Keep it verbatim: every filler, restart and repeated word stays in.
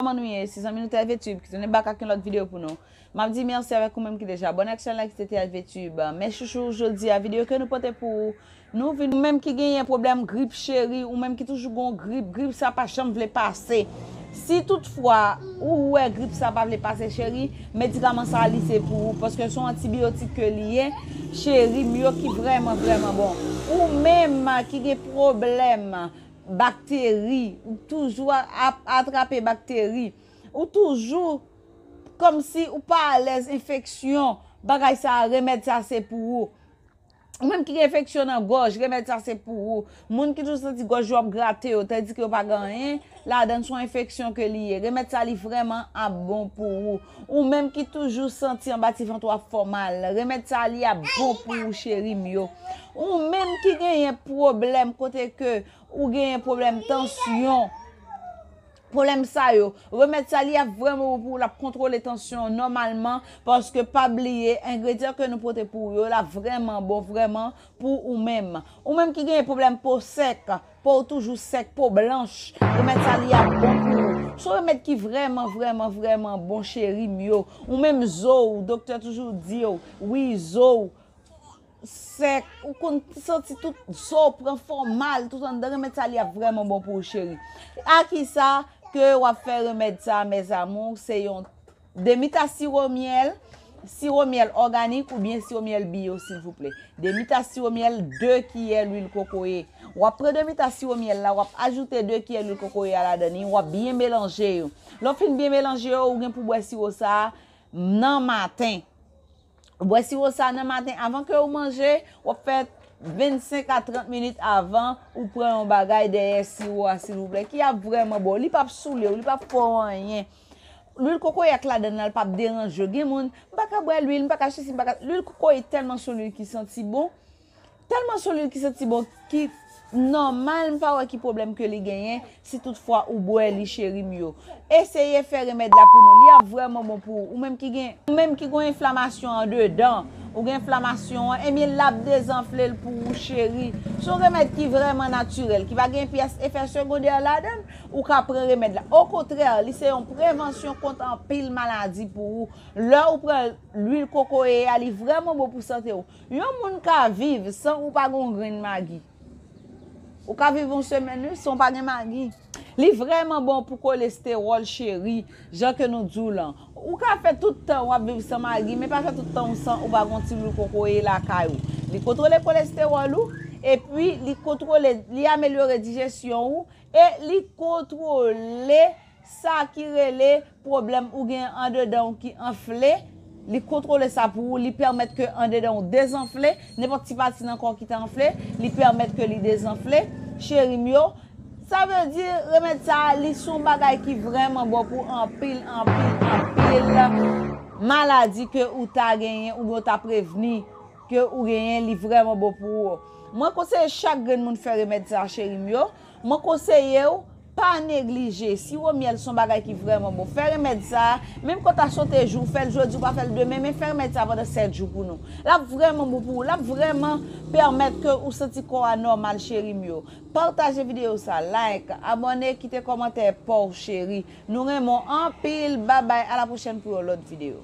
Kòman nou ye? Se zanmi nou T L V Tube ki tounen bak ak yon lòt videyo pou nou. M ap di mèsi avèk ou menm ki deja abòne ak chanèl la ki se T L V Tube. Mes chouchous, jodi a videyo ke nou pote pou ou, nou vin, ou menm ki genyen pwoblèm grip cheri, ou menm ki toujou gon grip, grip sa pa janm vle pase. Si toutfwa ou wè grip sa pa vle pase cheri, medikaman sa li se pou ou, paske se yon antibiyotik ke li ye, cheri m yo ki vrèman, vrèman bon. Ou menm ki gen pwoblèm bakteri, ou toujou a- ap atrape bakteri, ou toujou kòmsi ou pa alèz enfeksyon, bagay sa, remèd sa se pou ou. Ou menm ki gen enfeksyon nan gòj, remèd sa se pou ou. Moun ki toujou santi gòj yo ap grate yo, tandike yo pa gen anyen ladan, se yon enfeksyon ke li ye. Remèd sa li vrèman ap bon pou ou. Ou menm ki toujou santi anba ti vant ou ap fè w mal, remèd sa li ap bon pou ou cheri m yo. Ou menm ki genyen pwoblèm kote ke ou genyen pwoblèm tansyon, pwoblèm sa yo, remèd sa li ap vrèman bon pou ou, l ap kontwole tansyon an nòmalman, paske pa bliye, engredyan ke nou pote pou ou yo, l ap vrèman bon, vrèman pou ou menm. Ou menm ki genyen pwoblèm po sèk, po w toujou sèk, po blanch, remèd sa li ap bon pou ou. Se yon remèd ki vrèman, vrèman, vrèman bon cheri m yo. Ou menm zo w, doktè toujou di w, wi, zo w sèk, ou konn santi tout zo w pran fè w mal, tout anndan, remèd sa li ap vrèman bon pou ou cheri. A kisa ke w ap fè remèd sa, mes amours? Se yon demi tas siwo myèl, siwo myèl òganik oubyen siwo myèl biyo silvouplè. Demi tas siwo myèl, de kiyè lwil kokoye. W ap pran demi tas siwo myèl la, w ap ajoute de kiyè lwil kokoye a ladan li, w ap byen melanje yo. Lè w fin byen melanje yo, ou gen pou bwè siwo sa a nan maten. Ou bwè siwo sa nan maten, anvan ke ou manje, w ap fè vennsenk a trant minit avan ou pran yon bagay dèyè siwo a silvouplè, ki ap vrèman bon. Li p ap soule w, li p ap fè w anyen. Lwil kokoye ak ladann nan, li p ap deranje w. Gen moun, m pa ka bwè lwil, m pa ka sesi, m pa ka, lwil kokoye tèlman se yon lwil ki santi bon, tèlman se yon lwil ki santi bon, ki nòmal, m pa wè ki pwoblèm ke li genyen si toutfwa ou bwè li cheri m yo. Eseye fè remèd la pou nou, li ap vrèman bon pou ou. Ou menm ki gen, ou menm ki gen enflamasyon andedan, ou gen enflamasyon an, ebyen l ap dezanfle l pou ou cheri. Se yon remèd ki vrèman natirèl, ki pa gen pyès efè segondè ladan l, ou ka pran remèd la. Okontrè, li se yon prevansyon kont anpil maladi pou ou. Lè ou pran lwil kokoye a, li vrèman bon pou sante w. Yon moun ka viv san ou pa gon grenn magi. Ou ka viv yon semèn wi san ou pa gen magi. Li vrèman bon pou kolestewòl cheri, jan ke nou di w lan. Ou ka fè tout tan w ap viv san magi, men pa fè tout tan w san ou pa gon ti lwil kokoye lakay ou. Li kontwole kolestewòl ou, epi li kontwole, li amelyore dijesyon ou, e li kontwole sa ki rele pwoblèm ou gen andedan w ki anfle, li kontwole sa pou ou, li pèmèt ke andedan w dezanfle, nenpòt ti pati nan kò w ki te anfle, li pèmèt ke li dezanfle, cheri m yo. Sa vle di, remèd sa a, li se yon bagay ki vrèman bon pou anpil, anpil, anpil maladi ke ou ta genyen oubyen ou ta prevni ke ou genyen, li vrèman bon pou ou. Mwen konseye chak grenn moun fè remèd sa a, cheri m yo. Mwen konseye w, pa neglije. Siwo myèl se yon bagay ki vrèman bon. Fè remèd sa a, menm ke w ta sote jou, fè l jodi, ou pa fè l demen, men fè remèd sa a pandan sèt jou pou nou. L ap vrèman bon pou ou. L ap vrèman pèmèt ke ou santi kò a nòmal, cheri m yo. Pataje videyo sa, like, abòne, kite kòmantè pa w, cheri. Nou renmen w anpil. Babay, a la pwochèn pou yon lòt videyo.